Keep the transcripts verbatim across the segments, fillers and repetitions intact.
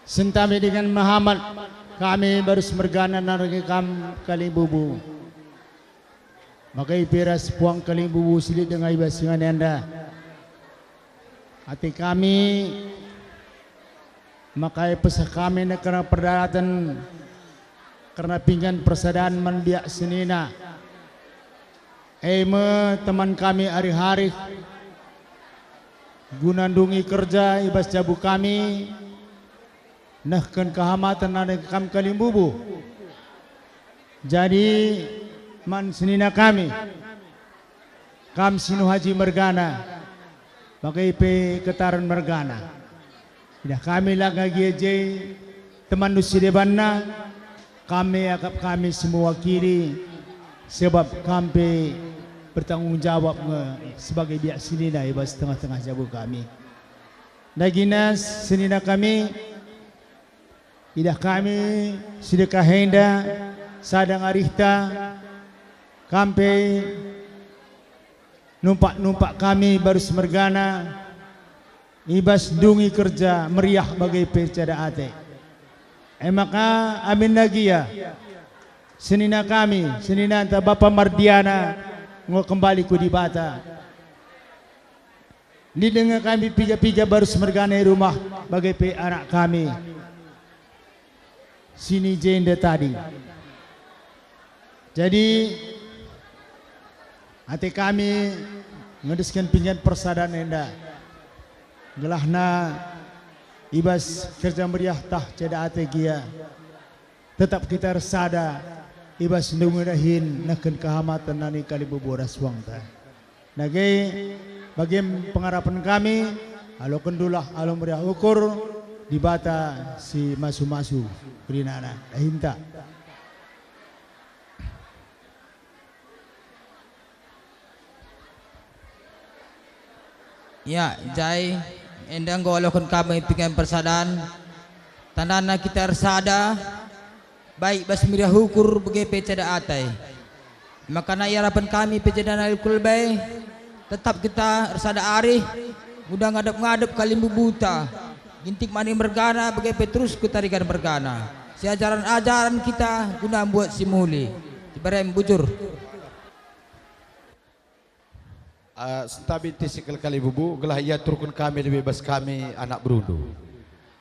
Sentami dengan mehamat kami barus mergana nandangi kam kalimbubu. Maka ipiras puang kalimbubu si lit denga i bas ingan enda. Ate kami maka ipeseh kami neka perdalaten kerna pinggan persadan man biak senina. E me teman kami arih-arih, guna ndungi kerja i bas jabu kami, nehken kehamaten nande kam kalimbubu. Jadi, man senina kami, kam si nuhaji mergana, bage pe ketaren mergana. Idah kami langa gia je temanndu si debanna, kami akap kami si mewakili, sebab kam pe bertanggung jawab nge sebagai biak senina i bas tengah-tengah jabu kami. Dagina senina kami, idah kami si dekah enda sada ngarihta, kam pe numpak-numpak kami barus mergana i bas ndungi kerja meriah bage pe ceda ate. E maka aminna gia senina kami, seninanta Bapa Mardiana enggo kembali ku Dibata. Lit denga kami piga-piga barus mergana i rumah bage pe anak kami. Sini jenda tadi. Jadi, ate kami ngedisken pinggan persadan enda. Gelahna i bas kerja meriah tah ceda ate gia. Tetap kita ersada i bas ndungi dahin nehken kehamaten nani kalimbubu ras suangta. Dage, bagem pengarapen kami, alokendulah alu meriah ukur Dibata si masu-masu kerinana dahinta. Ya, jai enda enggo aloken kami pinggan persadan, tandana kita ersada, baik bas meriah ukur bage pe ceda ate. Makana iarapen kami pe ceda nari ku lebe, tetap kita ersada arih, guna ngadep-ngadep kalimbubuta, ginting mani mergana bage pe terus ku tarigan mergana. Si ajaran-ajaran kita guna mbuat si muli. Ibrahim bujur. Ah, sentabi tisikel kalimbubu, gelah iaturken kami lebe bas kami anak berundu.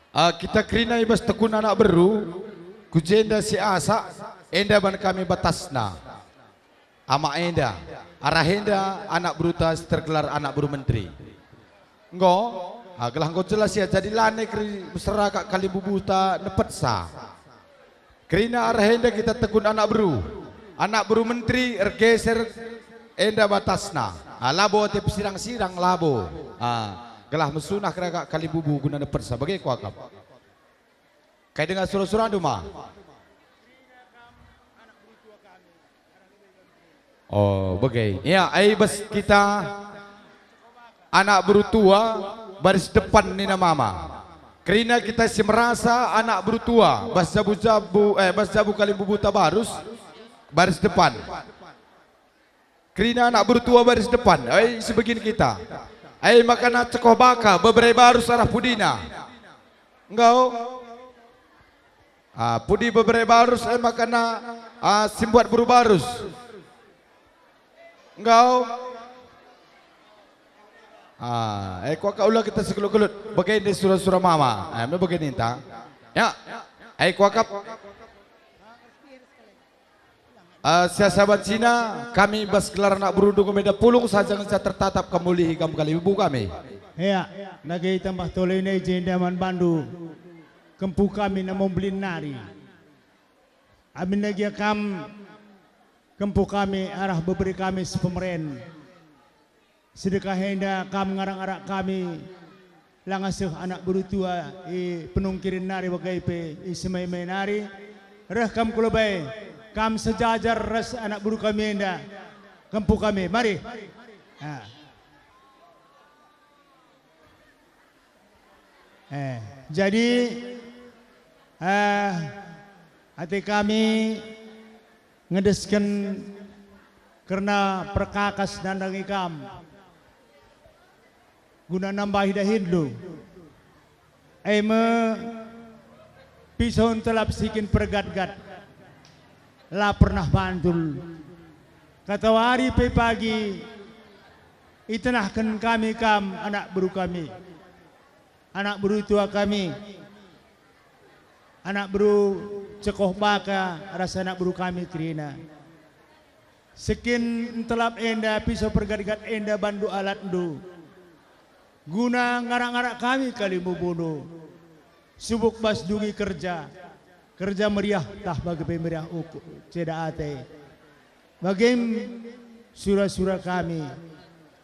Ah, kita kerina i bas tekun anak beru, ku jenda si asak, enda ban kami batasna. Amak enda, arah enda anak beruta si tergelar anak beru menteri. Enggo, ah, gelah enggo jelas ia jadi lanai keri mesera kak kalimbubuta nepetsa. Kerina arah enda kita tekun anak beru. Anak beru menteri ergeser enda batasna. Ah, labo ate pesirang-sirang labo. Ah, gelah mesunah keragak kalimbubu guna nepersa bage kuakap. Kai denga sura-surandu ma? Oh, bage. Ya, ai bas kita anak beru tua baris depan nina mama. Kerina kita si merasa anak beru tua bas jabu-jabu, eh, bas jabu kalimbubuta barus baris depan. Kerina anak beru tua baris depan, ai si begin kita. Ai makana cekoh baka bebere barus arah pudina. Enggo. Ah, pudi bebere barus ai makana, ah, si mbuat beru barus. Enggo. Ah, eh, kuakap ula kita sikelut-kelut. Bage nde sura-sura mama. Eh, me bage ninta. Ya. Eh, kuakap. Eh, siasabat sina, kami bas gelar anak berundu ngumeda pulung saja ngenca tertatap kemulihi kam kalimbubu kami. Ya, nage tambah tole nai jenda man bandu. Kempu kami namo mbelin nari. Amin nage kam kempu kami arah beberi kami sepemeren. Sedekah enda kam ngarak-ngarak kami, langa seh anak beru tua i penungkirin nari bage pe i semai-mai nari, reh kam ku lebe, kam sejajar ras anak beru kami enda, kempu kami, mari. Ah. Eh, jadi, eh, ate kami ngedesken kerna perkakas nandangi kam, guna nambahi dahinndu. E me Piso ntelap si kin pergatgat, la pernah mantul. Katawari pe pagi itenahken kami kam anak beru kami, anak beru tua kami, anak beru Cekoh Baka ras anak beru kami kerina. Sekin ntelap enda piso pergatgat enda bandu alatndu, guna ngarak-ngarak kami kalimbubundu. Subuk bas dungi kerja, kerja meriah tah bage pe meriah ukur, ceda ate. Bagem sura-sura kami.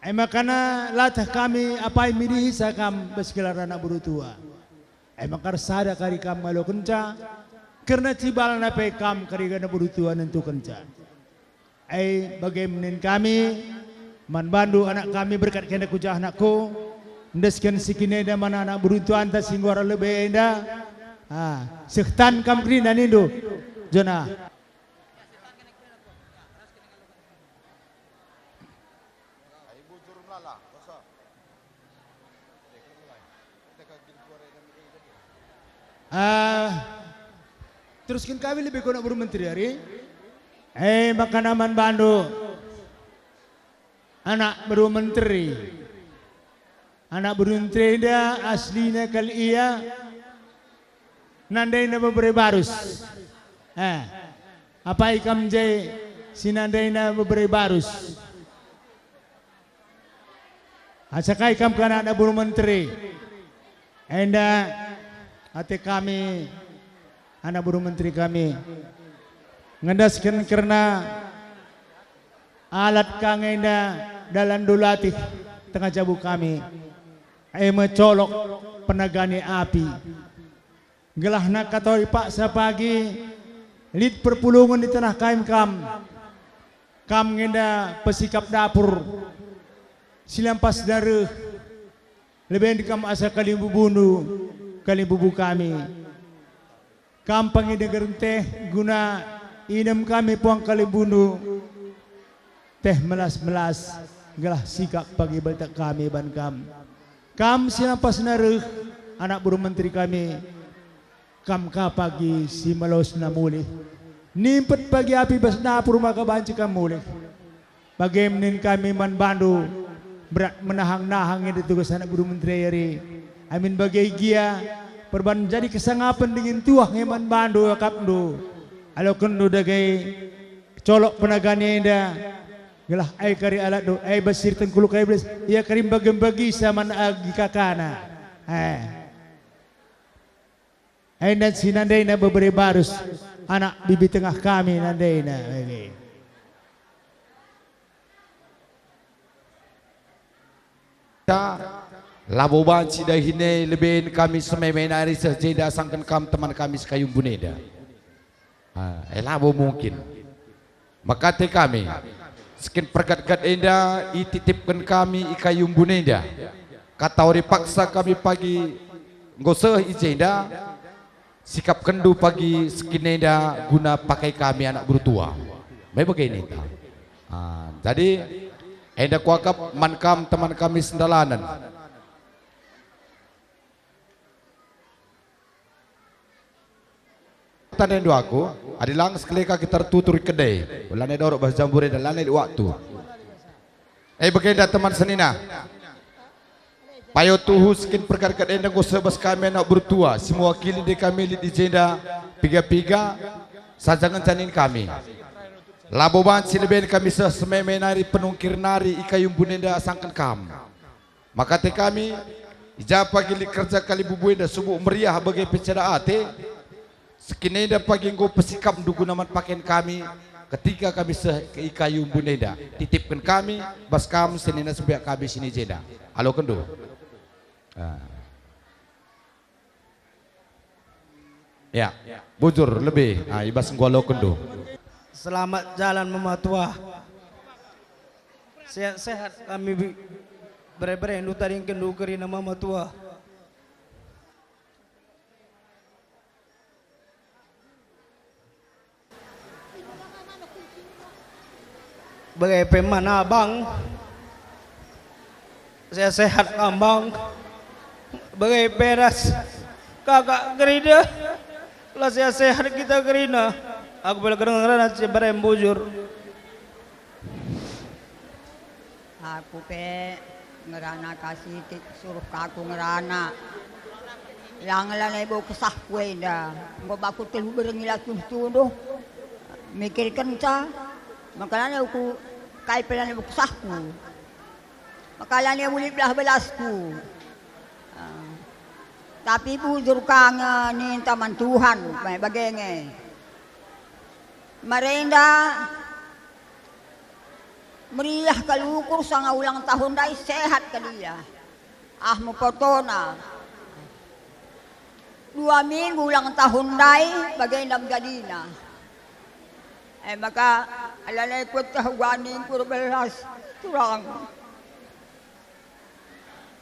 E makana latah kami apai midihisa kam bas gelar anak beru tua. E maka ersada kari kam ngalokenca, kerna cibalna pe kam kari anak beru tua nentukenca. E bage menen kami, man bandu anak kami berkat kenda ku jah anakku, endesken si kineda man anak beru tuanta si nggo arah lebe enda. Ah, seh tan kam kerina nindu, Jona. Ah, terusken kami lebe ku anak beru menteri ari. Eh, maka naman bandu anak beru menteri. Anak beru menteri enda aslina kal ia, nandaina bebere barus. Eh, apai kam je si nandaina bebere barus? Asa kai kam ka anak beru menteri? Enda ate kami, anak beru menteri kami, ngendesken kerna alat ka nge enda dalan ndu latih tengah jabu kami, e me colok penagani api. Gelahna katawari paksa pagi lit perpulungen i tenah kaim kam. Kam nge enda pesikap dapur, si lampasna reh, leben kam asa kalimbubundu, kalimbubu kami. Kam pangidengen teh guna inem kami puang kalimbundu. Teh melas-melas, gelah sikap pagi beltek kami ban kam. Kam si lampasna reh, anak beru menteri kami, kam ka pagi si melosna mulih. Nimpet pagi api bas dapur maka banci kam mulih. Bage menen kami man bandu, berat menahang-nahang nge tugas anak beru menteri eri. Amin bage gia, perban jadi kesangapen dingen tuah nge man bandu akapndu. Alokenndu dage, colok penagani enda, gelah ai kari alatndu, ai basir tengkuluk ai belas, ia kari mbagi-mbagisa man agi kakana. Eh. Enda si nandaina bebere barus, anak bibi tengah kami nandaina. Bage. Ta, labo banci dahin e leben kami sememe nari seh jenda asangken kam teman kami si kayumbun enda. Ah, e labo mungkin. Maka ate kami, sekin pergatgat enda ititipken kami i kayumbun enda. Katawari paksa kami pagi enggo seh i jenda, sikapkenndu pagi sekin enda guna pakai kami anak beru tua. Me bage ninta. Ah, jadi enda kuakap man kam teman kami sendalanen. Tanda enda aku, adi lang sekeleka kita ertutur i kedai, lanai dorok bas jambur enda, lanai lit waktu. E bagenda teman senina. Payo tuhu sekin perkara-kara enda enggo sebas kami anak bertua, si mewakili nde kami lit i jenda, piga-piga, saja ngenca nin kami. Labo banci leben kami seh sememe nari penungkir nari i kayumbun enda asangken kam. Maka ate kami, i ja pagi lit kerja kalimbubu enda subuk meriah bage pe ceda ate, sekin enda pagi enggo pesikapndu guna man paken kami, ketika kami seh i kayumbun enda. Titipken kami, bas kam senina sembiak kami sini jenda. Alokenndu. Ah. Ya, bujur lebe, ah, i bas enggo alokenndu. Selamat jalan, Mama Tua. Sehat-sehat kami bi-, bere-berendu tadingkenndu kerina, Mama Tua. Bage pe man abang, sehat-sehat kam, Bang. Bage pe ras kakak kerina, La sehat-sehat kita kerina. Aku pe la kerina ngerana Cibarem bujur. Aku pe ngerana kasih ti-, suruh ka aku ngerana. Lang lanai bo kesahku enda. Enggo bak aku telu bereng i la tunduh-tunduh. Mikirkenca. Maka lanai aku kai pe lanai bo kesahku. Maka lanai uli belah belasku. Ah. Tapi bujur ka nge ninta man Tuhan, bage nge. Marenda meriah kal ukur sanga ulang tahun ndai sehat kal ia. Ah, mepotona. Dua minggu ulang tahun ndai bagenda menjadina. E maka, alanai kueteh uga ningku erbelas turang.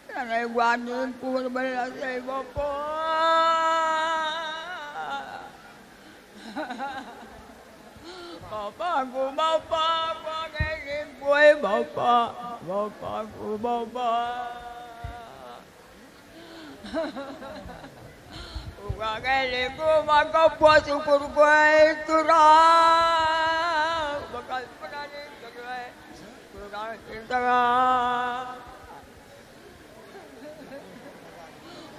Alanai uga ningku erbelas, e Bapa. Bapangku, Bapa, kuange ningku, e Bapa, Bapangku, Bapa. Uga ngelingku maka puas ukurku e turang. Bakal penani kedua turang cinta.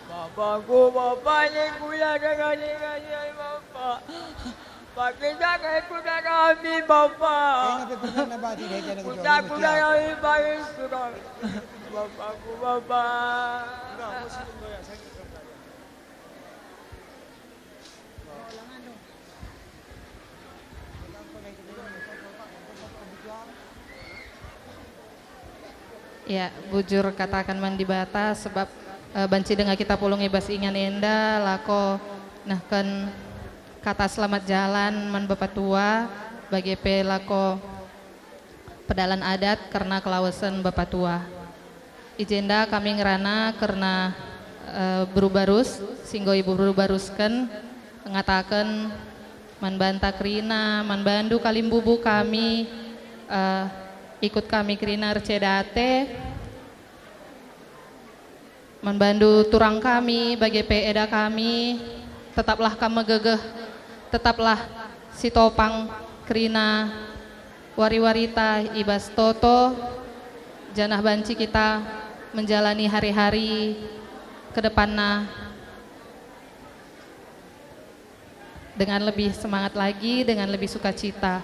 Bapangku, Bapa ningku la dengan dengan Bapa. Pakisahken ku darami, Bapa. Kena pe pernah nabati deh, kena ku Kuda jalan ku mutia. Darami, Bapa. Bapangku, Bapa. Ya, bujur kataken man Dibata, sebab, eh, banci denga kita pulung i bas ingan enda, lako nehken kata selamat jalan man bapa tua, bage pe lako pedalan adat kerna kelawesen bapa tua. I jenda kami ngerana kerna, eh, beru barus, si enggo iberu barusken, ngataken man banta kerina, man bandu kalimbubu kami, eh, ikut kami kerina erceda ate. Man bandu turang kami, bage pe eda kami, tetaplah kam megegeh, tetaplah sitopang kerina wari-warita i bas toto, janah banci kita menjalani hari-hari ke depanna dengan lebih semangat lagi, dengan lebih sukacita.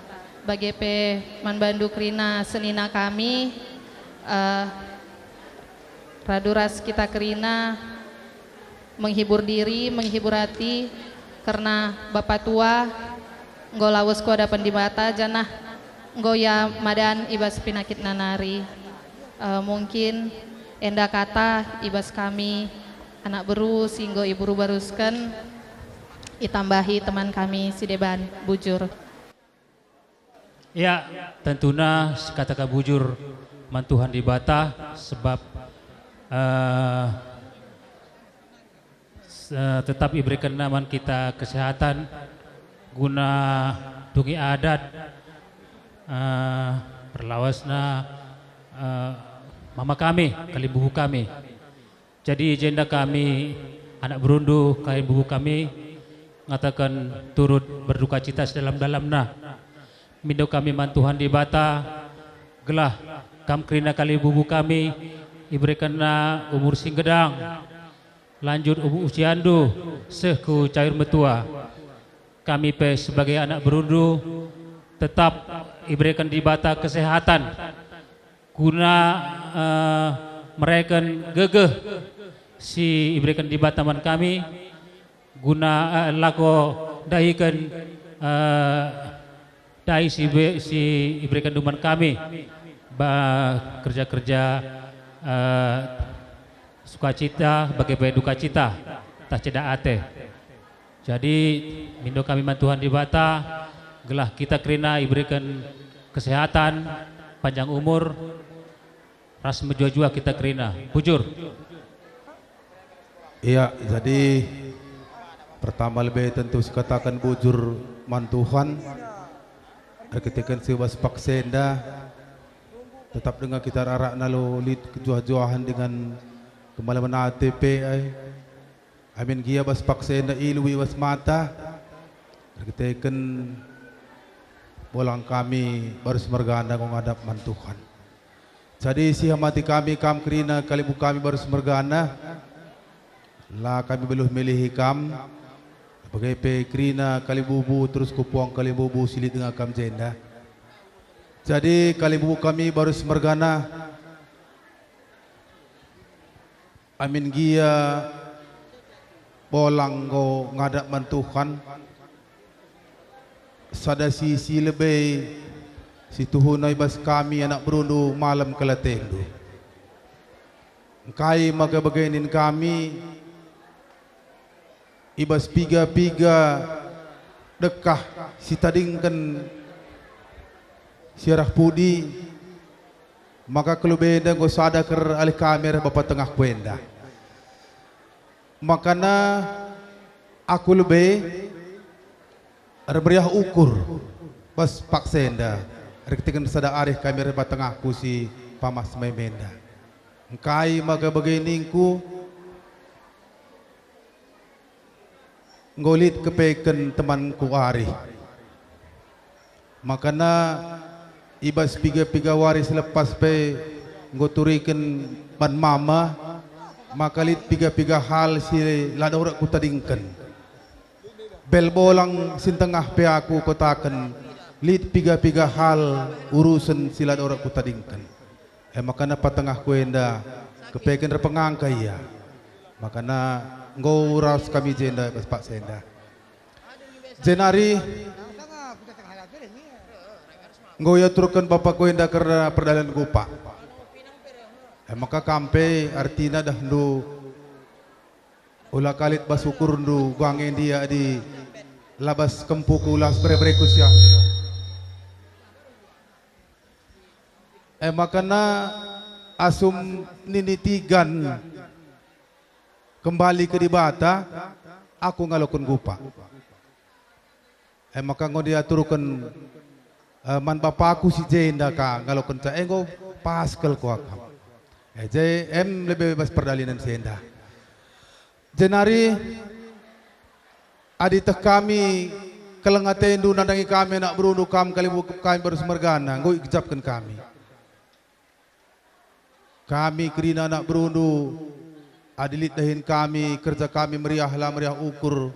Bage pe man bandu kerina senina kami, eh, radu ras kita kerina menghibur diri, menghibur ati, kerna bapa tua enggo lawes ku adapen Dibata, janah enggo ia madan i bas penakitna nari. Eh, mungkin enda kata i bas kami anak beru si enggo iberu barusken, itambahi teman kami si deban bujur. Ya, tentuna sikataken bujur man Tuhan Dibata, sebab, eh, se-, tetap iberekenNa man kita kesehatan guna dungi adat, eh, perlawasna, eh, mama kami, kalimbubu kami. Jadi i jenda kami, anak berundu, kalimbubu kami, ngataken turut berduka cita sedalam-dalamna. Mindo kami man Tuhan Dibata, gelah kam kerina kalimbubu kami, iberekenNa umur si ngedang, lanjut usiandu seh ku cayur metua. Kami pe sebagai anak berundu tetap ibereken Dibata kesehatan guna, eh, mereken gegeh si ibereken Dibata man kami, guna, eh, lako dahiken, eh, dahi si be-, si ibereken man kami, ba kerja-kerja, eh, sukacita, bage pe dukacita, tah ceda ate. Jadi, mindo kami man Tuhan Dibata, gelah kita kerina ibereken kesehatan, panjang umur, ras mejuah-juah kita kerina. Bujur. Iya, jadi pertama lebe tentu sikataken bujur man Tuhan, erkiteken si bas paksa enda, tetap denga kita arak-arak nalo lit kejuah-juahen dengan kemalemen ate pe ai. Amin gia bas paksa enda ilu i bas mata, Erkiteken bolang kami Baru Semergana enggo ngadap man Tuhan. Jadi sihamati kami kam kerina kalimbubu kami Baru Semergana, la kami beluh milihi kam, bage pe kerina kalimbubu terus ku puang kalimbubu si lit denga kam jenda. Jadi kalimbubu kami Baru Semergana, amin gia bolang enggo ngadap man Tuhan, sada si, si lebe si tuhuna i bas kami anak berundu malem kal atendu. Engkai maka bage nin kami, i bas piga-piga dekah si tadingken si arah pudi, maka kelubenda enggo sada ker alih kami arah bapa tengahku enda. Makana aku lebe ermeriah ukur bas paksa enda, erkiteken sada arih kami arah bapa tengahku si pamas meme enda. Engkai maka bage ningku? Enggo lit kepeken temanku arih. Makana i bas piga-piga wari si lepas pe enggo turiken man mama, maka lit piga-piga hal si la dorak kutadingken. Bel bolang si ntengah pe aku kataken, lit piga-piga hal urusen si la dorak kutadingken. E maka bapa tengahku enda kepeken erpengangka ia. Makana enggo ras kami jenda bas paksa enda. Jenari enggo iaturken bapangku enda kerna perdalanen kupa. E maka kam pe artina dahndu, ula ka lit bas ukurndu uga nge ndia adi la bas kempuku, la bas bere-bereku sia. E maka asum nini tigan kembali ke Dibata, aku ngaloken kupa. E maka enggo diaturken, e, man bapaku si jenda ka ngalokenca, enggo pas kal kuakap. E je em lebe bas perdalanen si enda. Jenari adi teh kami keleng atendu nandangi kami anak berundu kam kalimbubu kami Baru Semergana, enggo igejapken kami. Kami kerina anak berundu, adi lit dahin kami, kerja kami meriah la meriah ukur,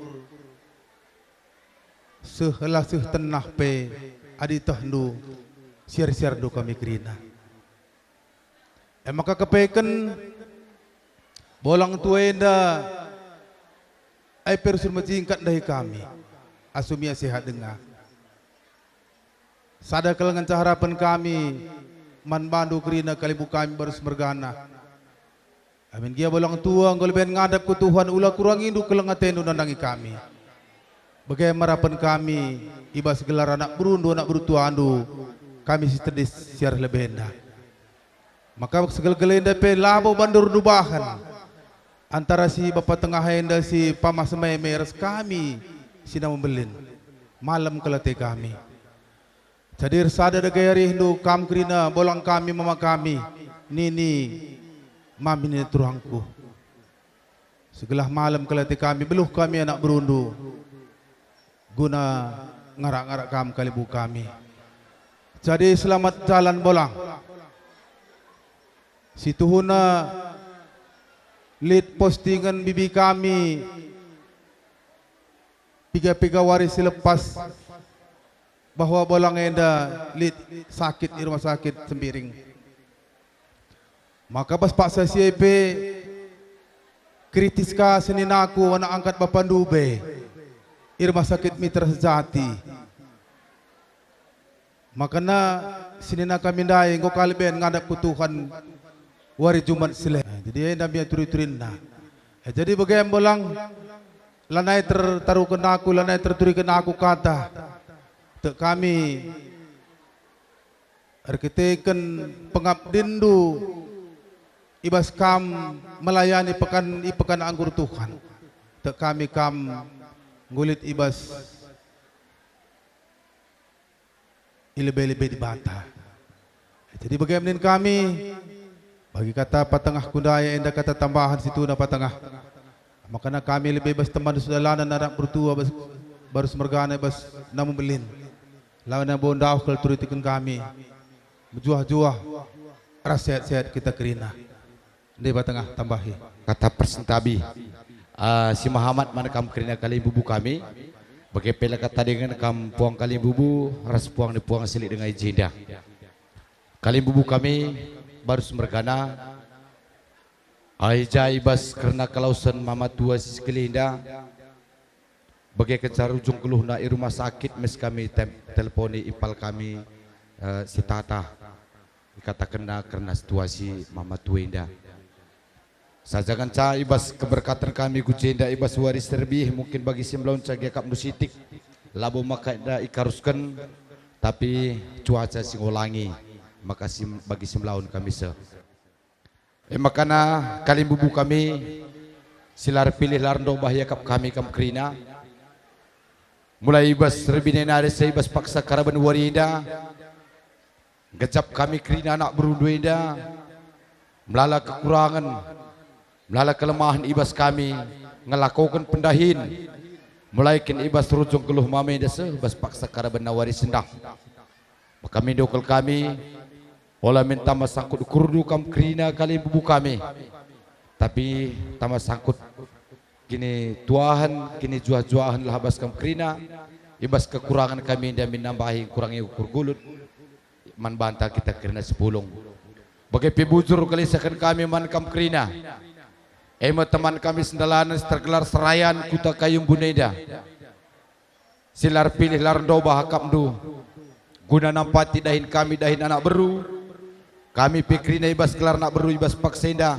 seh la seh tenah pe, adi tehndu, siar-siarndu kami kerina. E maka kepeken bolang tua enda, ai pe rusur mejingkat ndahi kami, asum ia sehat denga. Sada kal ngenca harapen kami man bandu kerina kalimbubu kami Baru Semergana. Amin gia bolang tua enggo leben ngadap ku Tuhan, ula kurangindu keleng atendu nandangi kami. Bage me harapen kami i bas gelar anak berundu, anak berundu tuandu, kami si tedis si arah lebe enda. Maka segel-gel enda pe labo bandu ernubahen antara si bapa tengah enda si pamas meme ras kami si na membelin. Malem kal ate kami. Jadi ersada dage arihndu kam kerina bolang kami mama kami, nini mami nina turangku. Segelah malem kal ate kami, beluh kami anak berundu, guna ngarak-ngarak kam kalimbubu kami. Jadi selamat jalan bolang. Situhuna lit postingen bibi kami piga-piga wari si lepas bahwa bolang enda lit sakit i rumah sakit Sembiring. Maka bas paksa si e pe kritis ka seninaku anak angkat bapandu be i Rumah Sakit Mitra Sejati. Makana senina kami ndai enggo kal ben ngadap ku Tuhan wari Jumat si lit. Jadi enda me ia turi-turinna. Eh, jadi bage me bolang, lanai tertaruken aku, lanai terturiken aku kata. Tek kami erkiteken pengabdinndu i bas kam melayani pekan, i pekan anggur Tuhan. Tek kami kam nggo lit i bas i lebe-lebe Dibata. Jadi bage me nin kami, bagi kata patengahku ndai enda kata tambahen situhuna patengah. Makana kami lebe bas teman sudah lanai anak bertua bas Baru semergana i bas namu mbelin. Lawena bo ndauh kal turitiken kami. Mejuah-juah ras sehat-sehat kita kerina. Deba tengah tambahi. Kata persentabi, ah, si mehamat man kam kerina kalimbubu kami, bage pe la katadingen kam puang kalimbubu ras puang ni puang silit denga i jenda. Kalimbubu kami, baru semergana, ah, i ja i bas kerna kelawesen mama tua si sekali enda, bage kenca rujung geluhna i rumah sakit mes kami tem-, teleponi impal kami, eh, si tata. Ikatakenna kerna situasi mama tua enda. Saja ngenca i bas keberkaten kami ku jenda i bas wari si terlebih, mungkin bagi si melaun cagi akapndu sitik, labo maka enda ikarusken, tapi cuaca si ngolangi, maka si, bagi si melaun kami seh. E makana kalimbubu kami, si la erpilih la erndobah iakap kami kam kerina. Mulai i bas erbinena nari seh i bas paksa karaben wari enda, ngejap kami kerina anak berundu enda, melala kekurangen, melala kelemahen i bas kami, ngelakoken pendahin, mulai kin i bas rujung geluh mama enda seh i bas paksa karabenna wari sendah. Maka mindo kal kami, ola min tama sangkut ukurndu kam kerina kalimbubu kami, tapi tama sangkut kinituahen, kinijuah-juahen lah bas kam kerina, i bas kekurangen kami enda min nambahi kurangi ukur gulut man banta kita kerina si pulung. Bage pe bujur kal isehken kami man kam kerina, e me teman kami sendalanen si tergelar Serayan Kuta Kayu Mbun enda. Si la erpilih la erndobah akapndu, guna nampati dahin kami dahin anak beru. Kami pe kerina i bas gelar anak beru i bas paksa enda.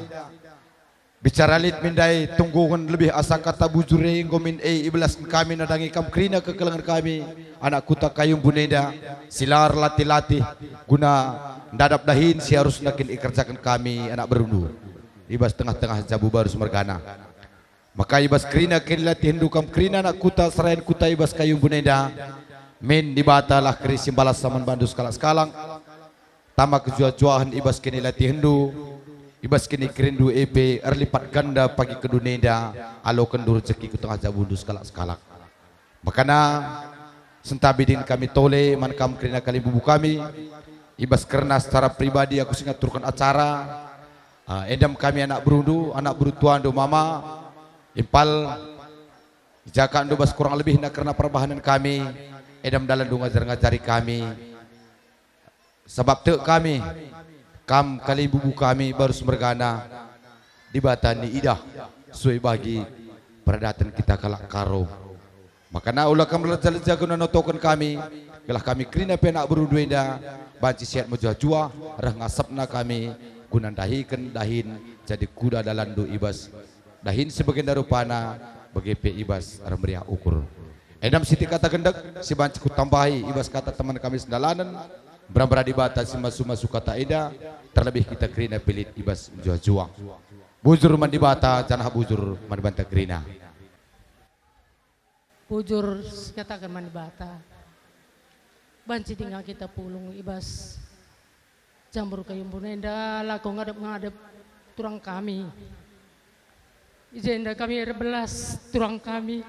Bicara lit min ndai tunggungen lebih asa kata bujur e enggo min e ibelasken kami nandangi kam kerina kekelengen kami, anak Kuta Kayu Mbun enda, si la erlatih-latih guna ndadap dahin si arusna kin ikerjaken kami anak berundu i bas tengah-tengah jabu baru semergana. Maka i bas kerina kinilatihndu kam kerina anak kuta serayan kuta i bas kayu mbun enda, min Dibata lah keri si mbalas man bandu sekalak-sekalak. Tama kejuah-juahen i bas kinilatihndu, i bas kinikerinndu e pe erlipat ganda pagi kedunenda, alokenndu rejeki ku tengah jabundu sekalak-sekalak. Makana, sentabi din kami tole man kam kerina kalimbubu kami, i bas kerna secara pribadi aku si ngaturken acara, ah, enda me kami anak berundu, anak beru tuandu mama, impal, ijakakndu bas kurang lebihna kerna perbahanen kami, enda me dalanndu ngajar-ngajari kami. Sabap tek kami, kam kalimbubu kami baru semergana, Dibata ni idah, sue bagi peradaten kita kalak Karo. Makana ula kam leja-leja guna notoken kami, gelah kami kerina pe anak berundu enda, banci sehat mejuah-juah, reh ngasapna kami, guna ndahiken dahin jadi kuda dalanndu i bas dahin si bagenda rupana, bage pe i bas ermeriah ukur. Enda me sitik kata gendek si banci kutambahi i bas kata teman kami sendalanen, mbera-mbera Dibata si masu-masu kata enda, terlebih kita kerina pe lit i bas mejuah-juah. Bujur man Dibata, janah bujur man banta kerina. Bujur sikataken man Dibata. Banci denga kita pulung i bas jambur kayu mbun enda lako ngadep-ngadep turang kami. I jenda kami erbelas turang kami.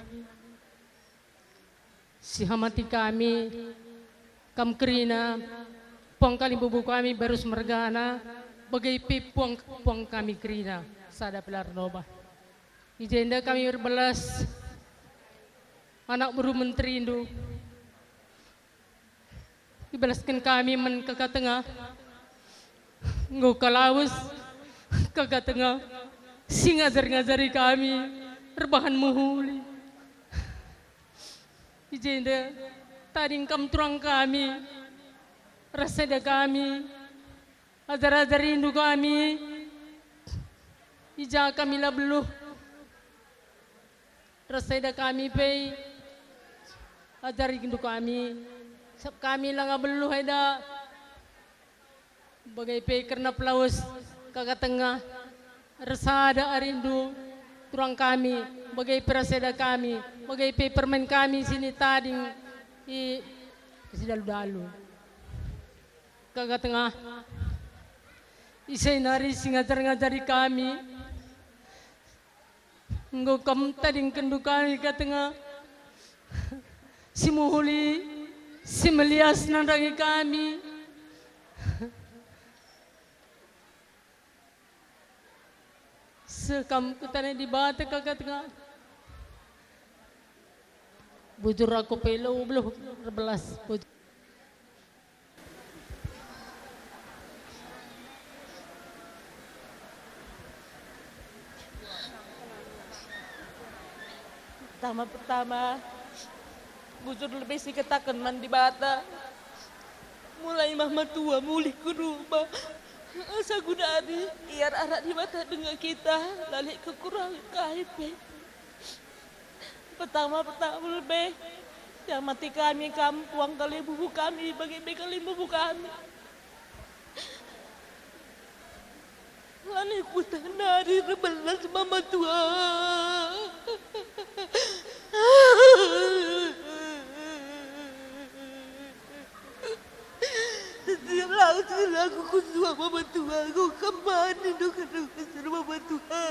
Sihamati kami, kam kerina, puang kalimbubu kami baru semergana, bage pe puang, puang kami kerina, sada pe la erndobah. I jenda kami erbelas anak beru menterindu. Ibelasken kami man Kaka Tengah. Enggo ka lawes Kaka Tengah si ngajar-ngajari kami erbahan mehuli. I jenda tading kam turang kami, ras enda kami, ajar-ajarindu kami, i ja kami la beluh. Ras enda kami pe, ajarindu kami, sabap kami langa beluh enda. Bage pe kerna pelawes Kaka Tengah, ersada arindu turang kami, bage pe ras enda kami, bage pe permen kami si ni tading i sidalu-dalu. Kaka Tengah, ise nari si ngajar-ngajari kami? Enggo kam tadingkenndu kami, Kaka Tengah. Si mehuli, si melias nandangi kami. Seh kam kutandai Dibata kata-kata. Bujur aku pe elo beluh erbelas. Bujur. Pertama-pertama, bujur lebe si kataken man Dibata. Mulai mama tua mulih ku rumah, asa guna adi ia arak Dibata denga kita, la lit kekurangen kai pe. Pertama-pertama lebe, yang mati kami kam, puang kalimbubu kami, bage pe kalimbubu kami. Lanai kueteh nari erbelas mama tua. Setiap lau si laku kusua mama tua, ku kemani do kena kusur mama tua.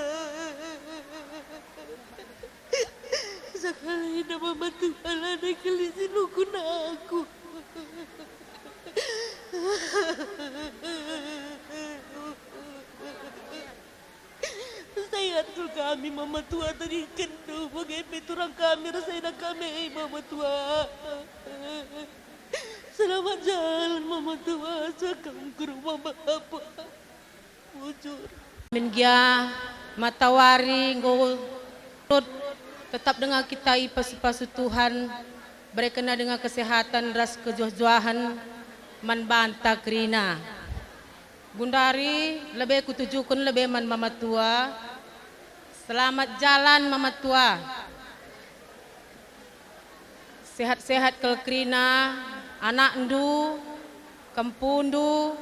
Sakali enda mama tua lanai keli si nungkun aku. Sehat kal kami mama tua tadingkenndu, bage pe turang kami ras enda kami mama tua. Selamat jalan mama tua, asa kam ku rumah bapa. Bujur. Amin gia, matawari enggo rut, tetap denga kita ipasu-pasu Tuhan, berekenNa denga kesehatan ras kejuah-juahen man banta kerina. Gundari lebe kutujuken lebe man mama tua. Selamat jalan mama tua. Sehat-sehat kal kerina, anakndu, kempundu,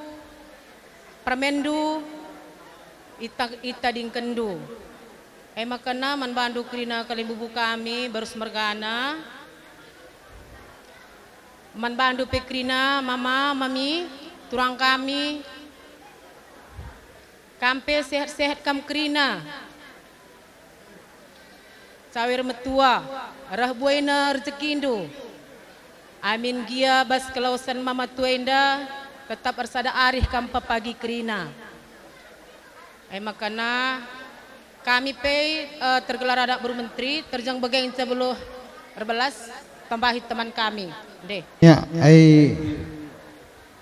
permenndu, ita-, itadingkenndu. E maka na man bandu kerina kalimbubu kami, barus mergana. Man bandu pe kerina, mama, mami, turang kami. Kam pe sehat-sehat kam kerina. Cawir metua, reh buena rejekindu. Amin gia bas kelawesen mama tua enda, tetap ersada arih kam pepagi kerina. E maka na, kami pe, eh, tergelar anak beru menteri, terjeng bage ngenca beluh erbelas, tambahi teman kami. Ndeh. Ya, ai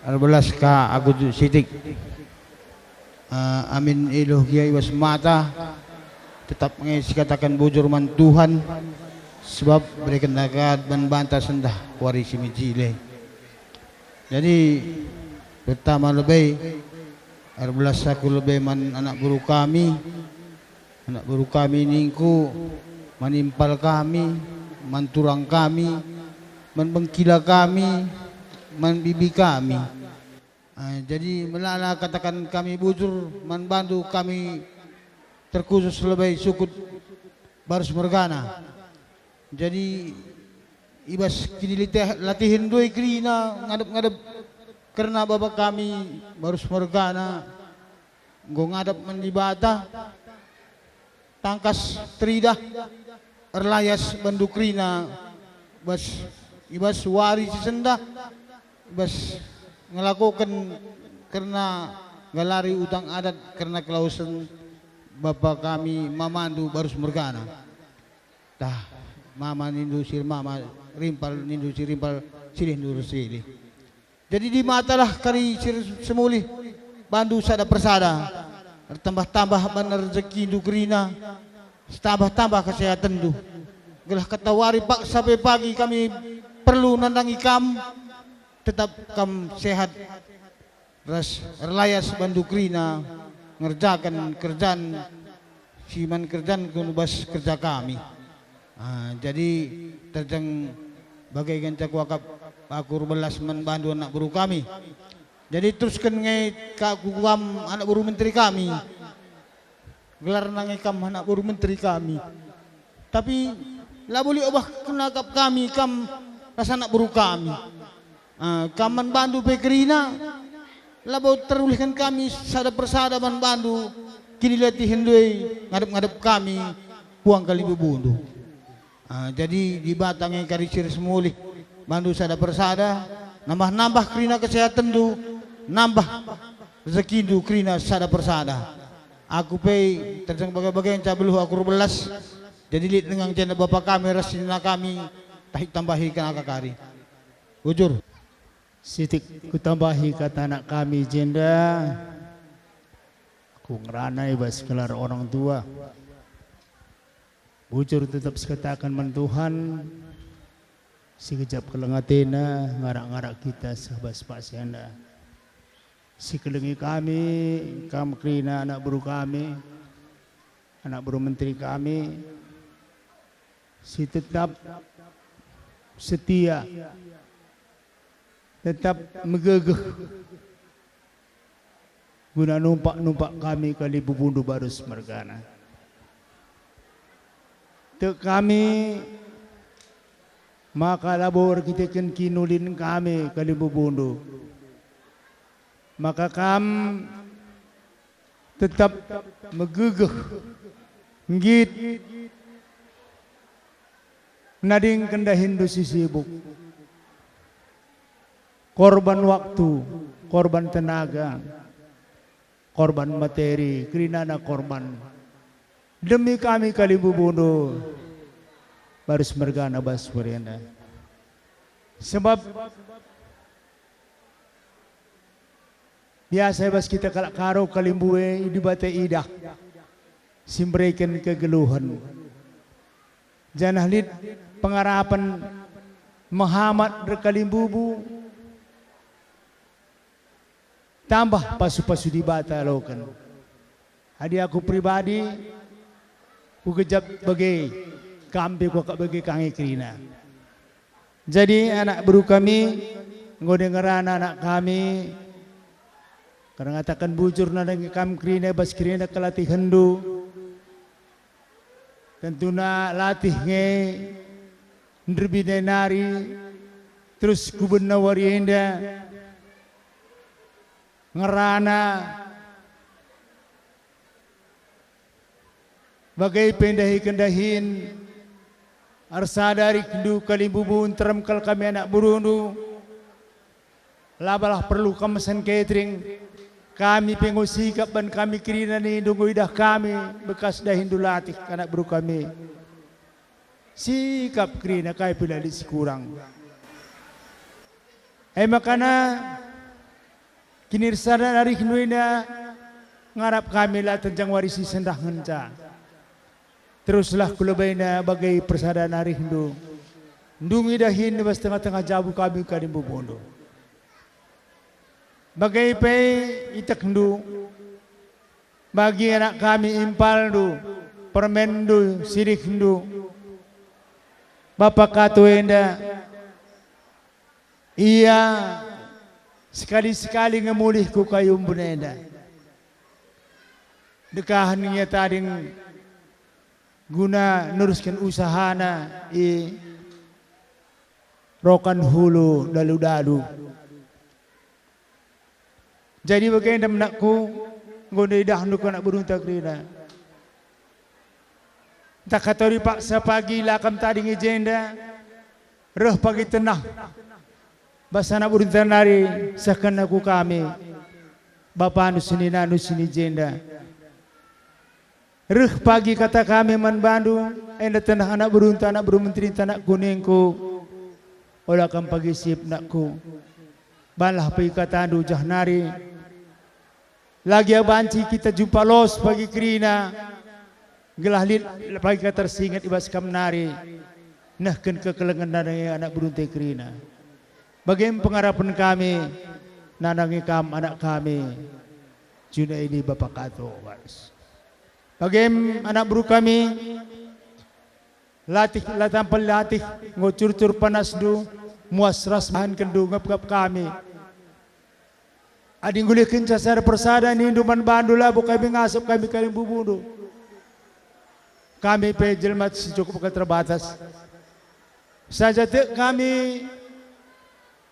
erbelas ka aku sitik. Eh, amin iluh gia i bas mata, tetap nge sikataken bujur man Tuhan, sebab bereken dagat man banta sendah wari si mejile. Jadi, pertama lebe, erbelas aku lebe man anak beru kami, anak beru kami ningku, man impal kami, man turang kami, man bengkila kami, man bibi kami. Ah, jadi melala katakan kami bujur man bandu kami terkhusus lebe sukut Barus mergana. Jadi, i bas kiniliteh-, latihen ndai kerina ngadep-ngadep kerna bapa kami Barus mergana enggo ngadap man Dibata, tangkas teridah erlayas bandu kerina bas, i bas wari si sendah, i bas ngelakoken kerna nggalari utang adat kerna kelawesen bapa kami mamandu Barus mergana. Tah, mama nindu si mama, rimpal nindu si rimpal, silihndu ersilih. Jadi Dibatalah kari si ersemulih bandu sada persada, ertambah-tambah bana rejekindu kerina, setambah-tambah kesehatenndu. Gelah kata wari paksa pe pagi kami perlu nandangi kam, tetap kam sehat ras erlayas bandu kerina ngerjaken kerjan si man kerjanku bas kerja kami. Ah, jadi terjeng bage ngenca kuakap aku erbelas man bandu anak beru kami. Jadi terusken nge ka ku kam anak beru menteri kami. Gelarna nge kam anak beru menteri kami. Tapi labo lit obah kena kap kami kam ras anak beru kami. Ah, kam man bandu pe kerina, labo terulihken kami sada persada man bandu kinilatihen ndai ngadep-ngadep kami puang kalimbubundu. Ah, jadi Dibata nge kari si ersemulih Bandu sada persada, nambah-nambah kerina kesehatenndu, nambah rezekindu kerina sada persada. Aku pe terjeng bage-bage nca beluh aku erbelas, jadi lit denga jenda bapa kami ras senina kami, tahi tambahi kena kakari. Bujur. Sitik kutambahi kata anak kami jenda, aku ngerana i bas gelar orang tua. Bujur tetap sikataken man Tuhan, sigejap keleng atena ngarak-ngarak kita seh bas paksa enda. Sikelengi kami, kam kerina anak beru kami, anak beru menteri kami, si tetap setia, tetap megegeh guna numpak-numpak kami kalimbubundu Barus mergana. Tek kami maka labo erkiteken kinulin kami kalimbubundu, maka kam tetap megegeh, nggit, nadingken dahinndu si sibuk. Korban waktu, korban tenaga, korban materi, kerinana korban. Demi kami kalimbubundu, Barus mergana bas wari enda. Sebab biasa bas kita kalak Karo kalimbubu e i Dibata idah si mbereken kegeluhen. Janah lit pengarapen mehamat erkalimbubu, tambah pasu-pasu Dibata aloken. Adi aku pribadi, kugejap bage, kam pe kuakap bage ka nge kerina. Jadi anak beru kami, enggo dengerana anak kami, kerna ngataken bujur nandangi kam kerina bas kerina kelatihenndu. Tentuna latih nge nderbina nari, terus kubenna wari enda ngerana. Bage pe ndahiken dahin, ersada rikndu kalimbubu nterem kal kami anak berundu. Labalah perlu kam mesen catering, kami pe enggo sikap ban kami kerina nindu enggo idah kami bekas dahinndu latih anak beru kami. Sikap kerina kai pe la lit si kurang. E makana kinirsadan arihndu enda ngarap kami la tenjang wari si sendah ngenca. Teruslah ku lebaina bage persadan arihndu, ndungi dahin i bas tengah-tengah jabu kami kalimbubundu. Bage pe itekndu, bagi anak kami impalndu, permenndu, sirihndu, Bapa Kato enda, ia sekali-sekali nge mulih ku kayu embun enda. Dekahen ia tading guna nerusken usahana i Rokan Hulu dalu-dalu. Jadi bagenda menakku, enggo idahndu anak berunta kerina. Ntah katori paksa pagi la kam tading i jenda, reh pagi tenah bas anak berunta nari sehkenna ku kami, bapandu seninandu sini jenda. Reh pagi kata kami man bandu, enda tenah anak berunta, anak beru menterinta, anak kuningku, ola kam pagi sip nakku. Banlah pagi katandu jah nari. Lagi banci kita jumpa los pagi kerina, gelah lit pagi ka tersinget i bas kam nari, nehken kekelengen nandangi anak berunta kerina. Bage me pengarapen kami nandangi kam anak kami, Junaidi Bapa Kato Barus. Bage me anak beru kami, latih la tampel latih, enggo curcur panasndu, muas ras bahankenndu ngepngep kami. Adi ngulihkenca sada persada nindu man bandu labo kami ngasap kami kalimbubundu. Kami pe jelma si cukup keterbatas. Saja tek kami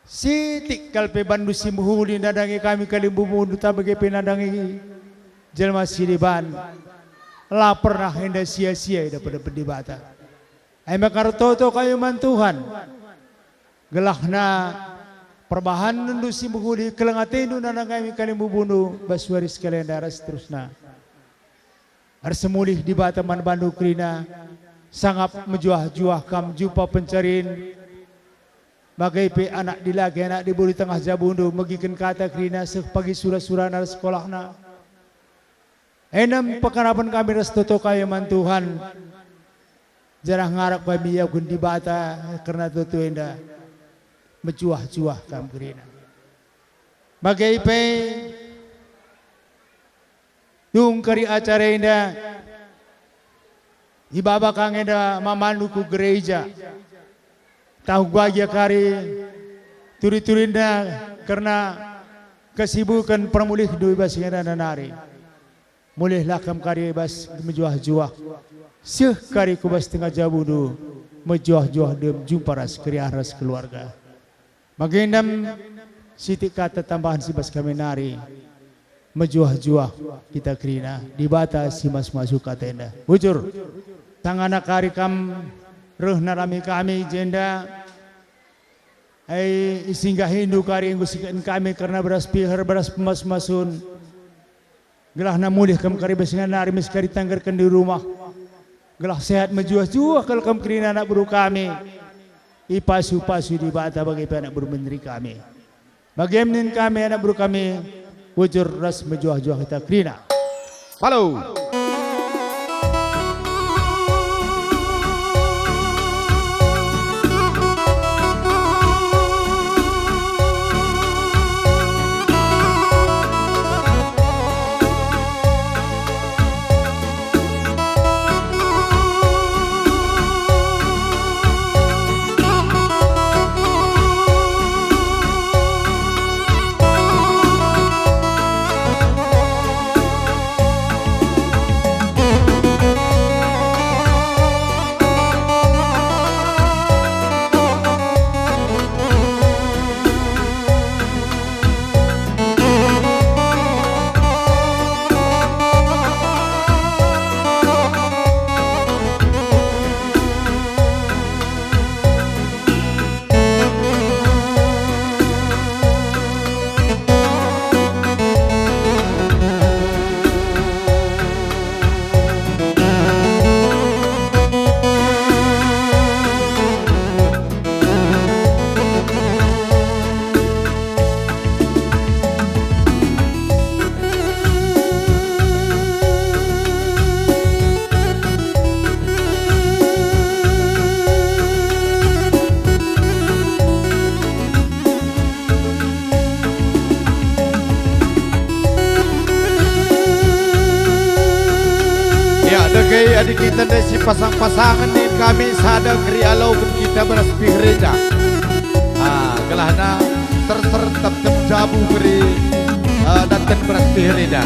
sitik kal pe bandu si mehuli nandangi kami kalimbubundu taba bage pe nandangi jelma si deban. La pernah enda sia-sia idapen Dibata. E maka ertoto kami man Tuhan. Gelahna perbahanenndu si mehuli, keleng atendu nandangi kalimbubundu bas wari si kalenda ras seterusna. Ersemulih Dibata man bandu kerina, sangap mejuah-juah kam jumpa pencarin, bage pe anak dilaki anak diberu tengah jabundu megiken kata kerina seh pagi sura-surana ras sekolahna. Enda me pekarapen kami ras toto kami man Tuhan, janah ngarap kami iakuken Dibata kerna toto enda. Mejuah-juah kam kerina. Bage pe, dung kari acara enda, ibaba ka nge enda mamandu ku gereja. Tahu bagia kari turi-turinna kerna kesibuken permulihndu i bas si enda nari. Mulihlah kam kari bas mejuah-juah. Seh kari ku bas tengah jabundu, mejuah-juah dem jumpa ras keriah ras keluarga. Bage ndam sitik kata tambahen si bas kami nari, mejuah-juah kita kerina, Dibata si masu-masu kata enda. Bujur, sangana kari kam reh nandangi kami i jenda, ai isinggahindu kari enggo siketken kami kerna beras piher, beras pemas-masun. Gelahna mulih kam kari bas si enda nari me si kari tanggerken di rumah. Gelah sehat mejuah-juah kal kam kerina anak beru kami. Ipasu-pasu Dibata bage pe anak beru menteri kami. Bage min kami anak beru kami, bujur ras mejuah-juah kita kerina. Halo. Ya, dage adi kita ndai si pasang-pasangen nin kami sada keri aloken kita beras piher enda. Ah, gelahna terser tep-tep jabu keri, eh, daten beras piher enda.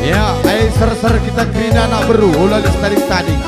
Ya, ai serser kita kerina anak beru, ula lit tading-tading.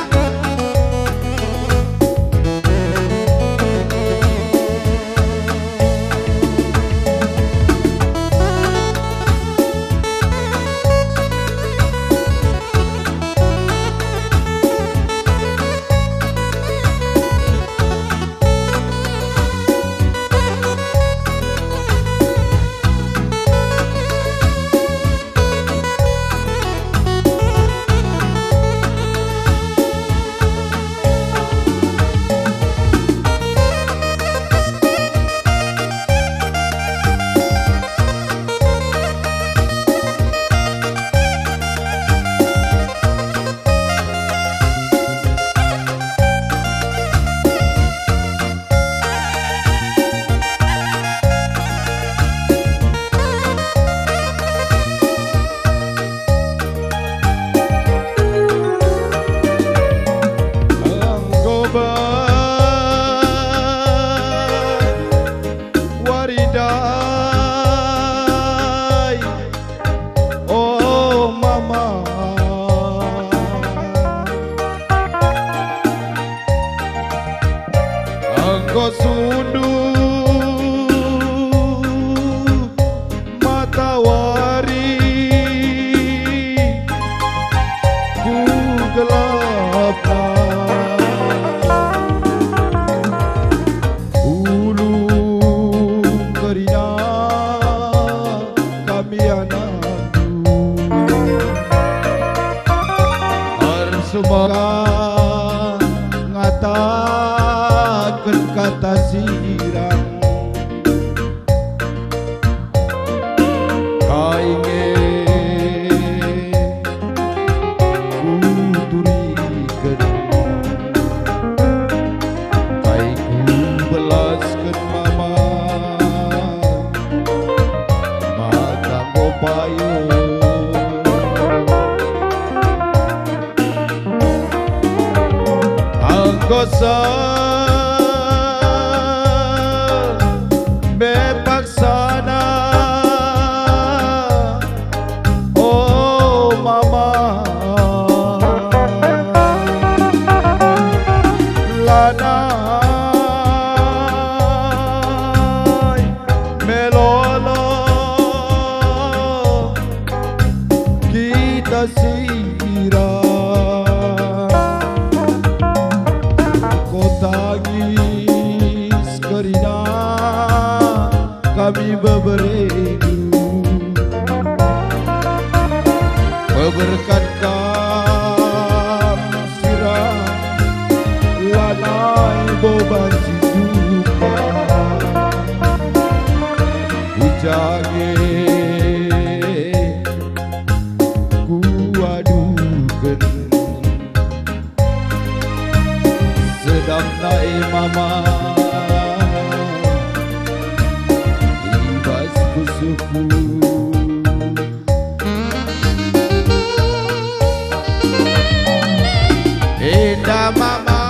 Enggo bas wari ndai, o mama. Enggo sunduh matawari ku gelapna. Ulu kerina kami anakku. Ersumaken ngataken kata sirang. Kai nge kuturiken, kai kubelasken mama, maka enggo payo. Enggo seh me paksana, o mama, lanai melolo kita sirang. Enggo tangis kerina kami beberendu. Peberkat kam sirang, lanai bo banci jumpa. Ku ja nge kuaduken. Sedap nai mama i bas pusuhku. Enda mama.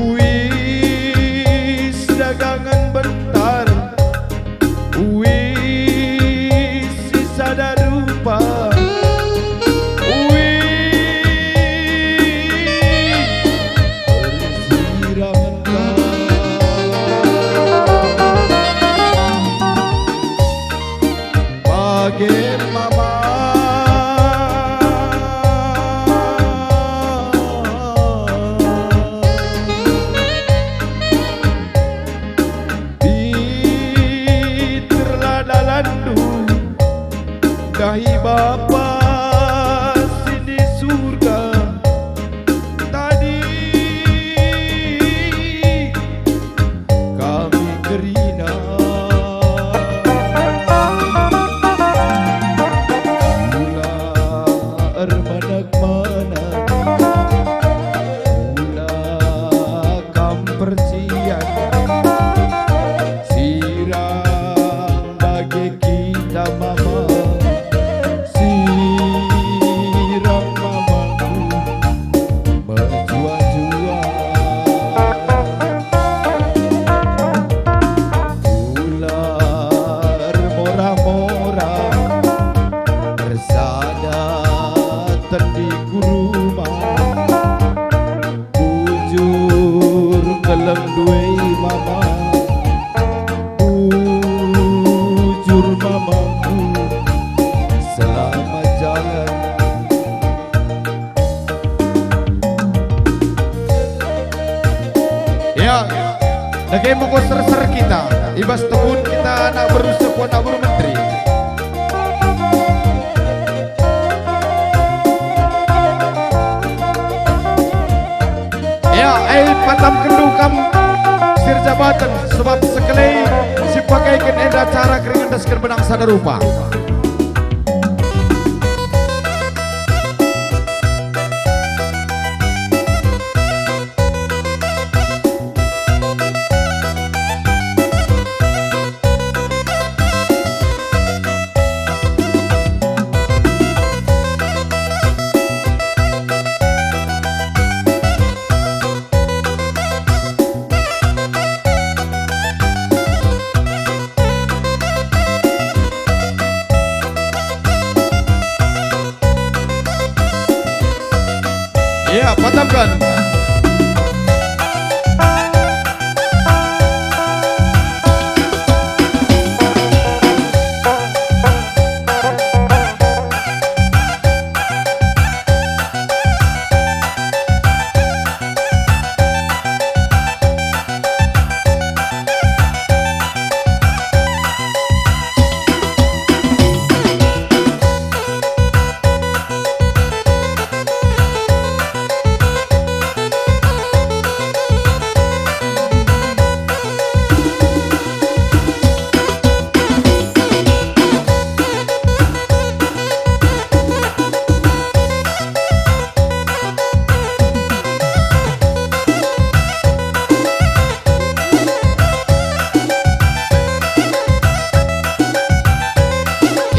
Uis dagangen bentar, uis si sada rupa, uis ersiramen ka. Bage mama. Biterlah dalanndu ndahi Bapa si di Surga. Tading kami kerina. Ula ermenek-menek, ula kam percian, sirang bage kita mama, sirang mamaku mejuah-juah. Duwe mama, bujur mamaku, selamat jalan. Ya, dage monggo serser kita, i bas tebun kita anak beru sekuat anak beru menteri. Ya, e, patamkenndu kam sir jabaten, sebab sekelai si pakaiken enda cara keringan dasken benang sada rupa. Ya, patamken.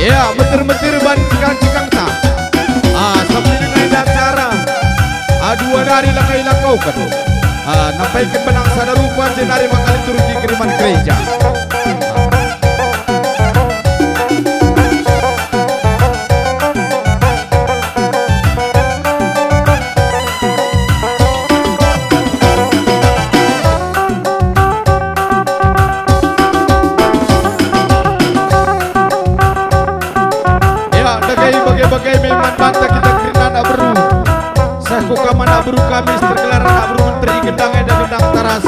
Ya, meter-meter ban cikang-cikangta. Ah, sambil denga enda acara. Ah, dua nari langa ilakauken. Ah, nampaiken benang sada rupa, jenari maka liturgi keriman gereja. Ya, dage bage-bage me man banta kita kerina anak beru. Seh ku kam anak beru kami si tergelar anak beru menteri gendang enda gendang taras.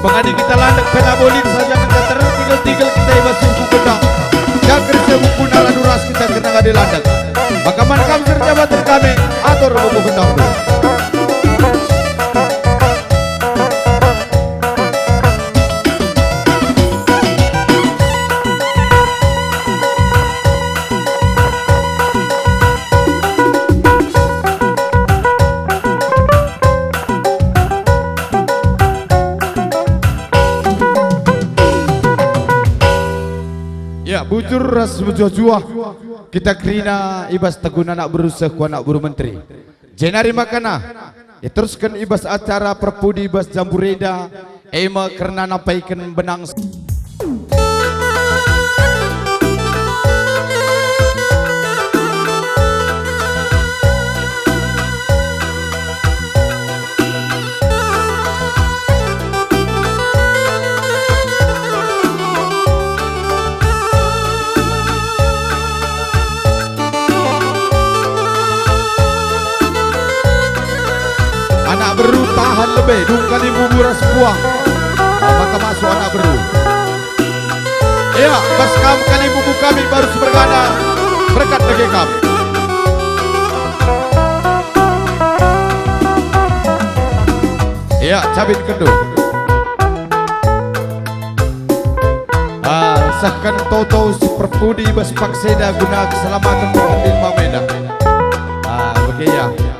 Pengadi kita landek pela bolin saja ngenca tertigel-tigel kita i bas sungku gendang. Jangkir sebuku nara duras kita kerina ngadi landek. Maka man kam sir jabaten kami, atur bubuh gendang. Ya, bujur ras mejuah-juah kita kerina i bas tebun anak beru seh ku anak beru menteri. Jenari makana iterusken i bas acara perpudi i bas jambur enda, e me kerna nampaiken benang. Anak beru tahan lebe, dung kalimbubu ras puang. Maka masuk anak beru. Ya, bas kam kalimbubu kami baru semergana, berkat dage kam. Ya, cabit kendu. Ah, sehken toto si perpudi bas pakseda guna keselamaten perpudi mamena. Ah, bage ya. Ya.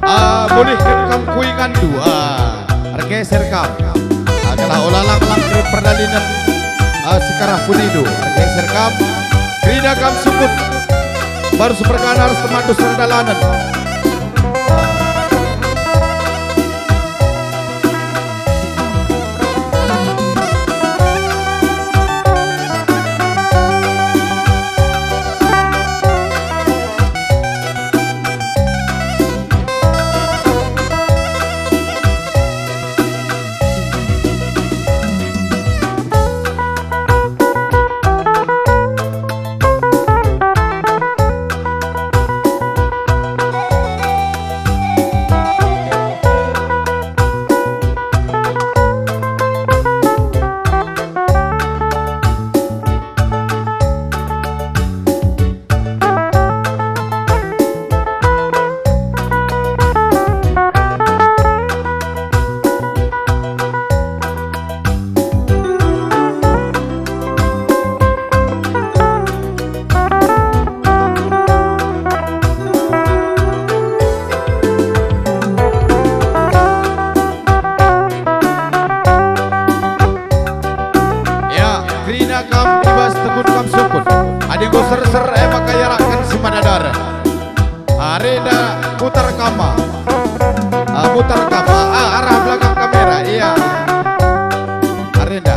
Ah, mulihken kam ku inganndu, ah, ergeser kam. Ah, gelah ola lang-lang perdalanen, ah, sekarah punindu, ergeser kam. Kerina kam sukut. Baru si mergana ras temanndu serdalanen. Ya, kerina kam i bas tegun kam sukut. Adi enggo serser, e maka iarahken si mada dareh. Arenda putar kam. Ah, putar kam. Ah, arah belakang kamera. Iya. Arenda.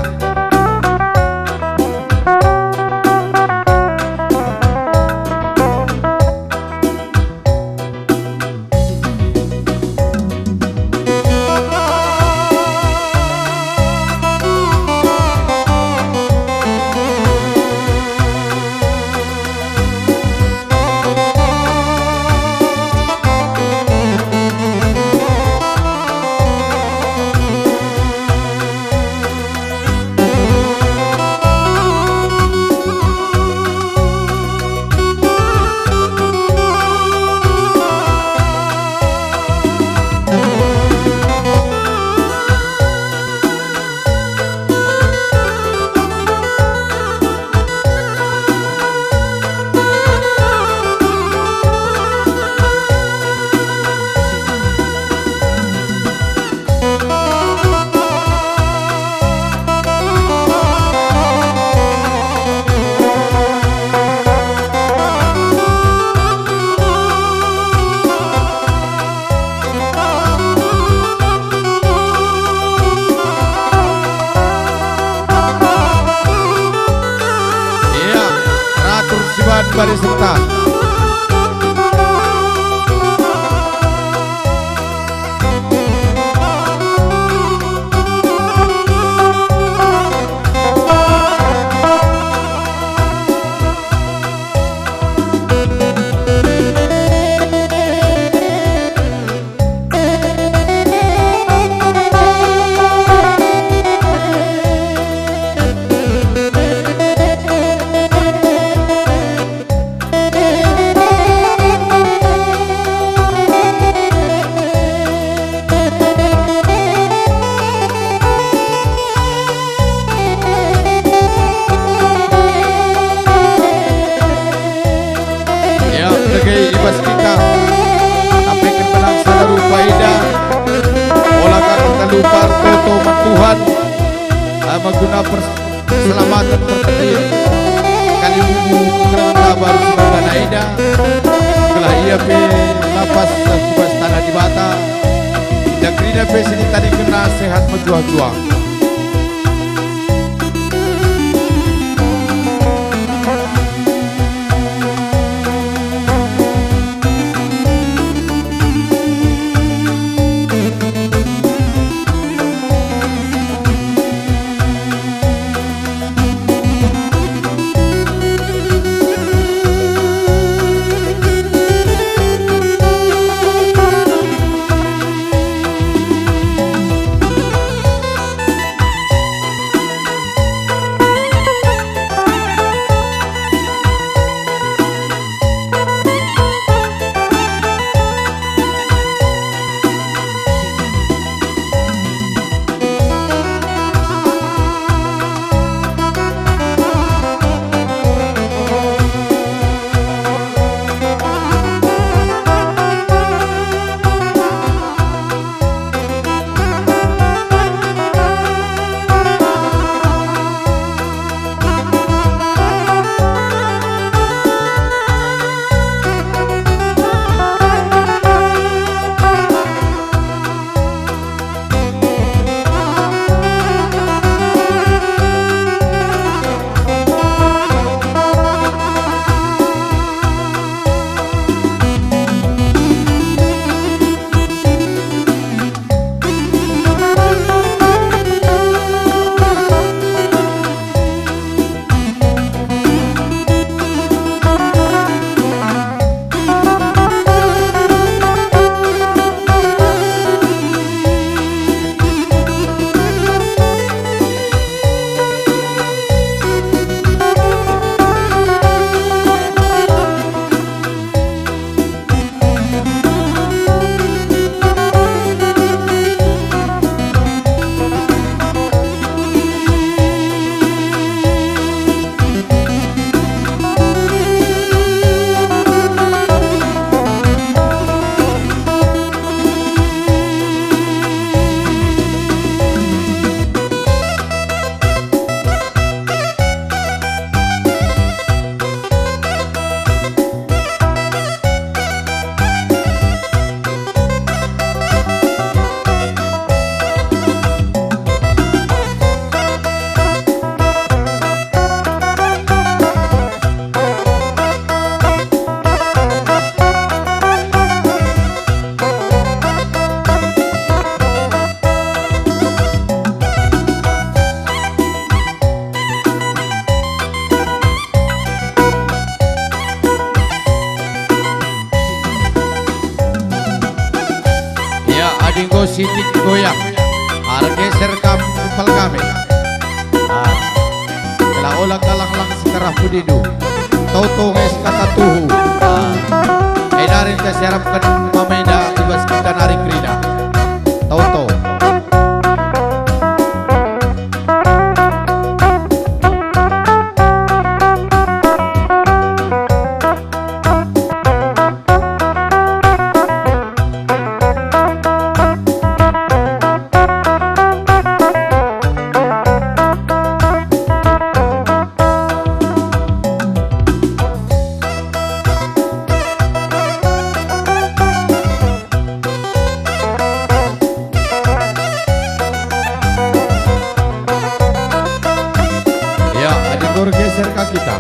Iya, ratur siban bari serta. Ya, dage i bas kita, tapi kin benang sada rupa ida, ola ka kita lupa ertoto man Tuhan, ah, guna pers-, Keselamatan pertendin, kalibubu kerna kabar si mehana enda, gelah ia pe la pas ku bas taneh Dibata, enda kerina pe si itadingkenna sehat mejuah-juah. Sitik goyang, arah geser kam kumpal kami. Ah, gelah ola kalak lang sekarah pudindu. Toto nge sekata tuhu. Ah, e nari kita siarapken mama enda i bas kita nari kerina. Toto. Ya, adi gor geser ka kita.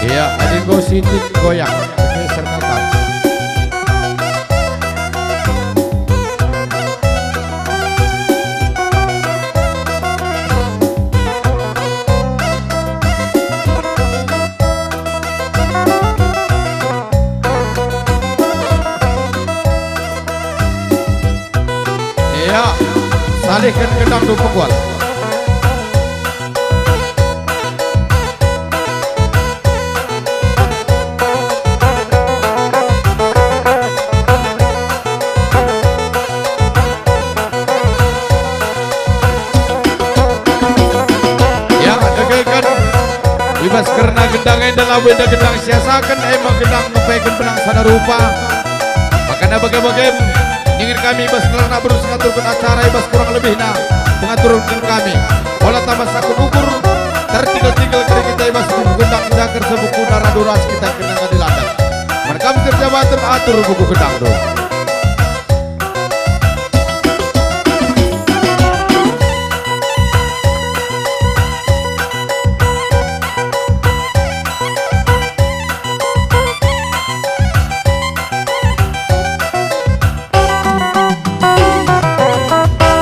Iya, adi enggo sitik goyang, geser kakap. Iya, salihken gendang du penggual. Ya, degeken. I bas kerna gendang enda labo enda gendang siasaken, e me gendang ngepeken benang sada rupa. Makana bage-bage ningin kami i bas gelarna beru si ngaturken acara i bas kurang lebihna pengaturen kami. Ola tambah sakun ukur, tertinggal-tinggal kari kita i bas buku gendang enda kersa bukuna radu ras kita kena ngadi landak. Man kam si erjabaten atur buku gendang do.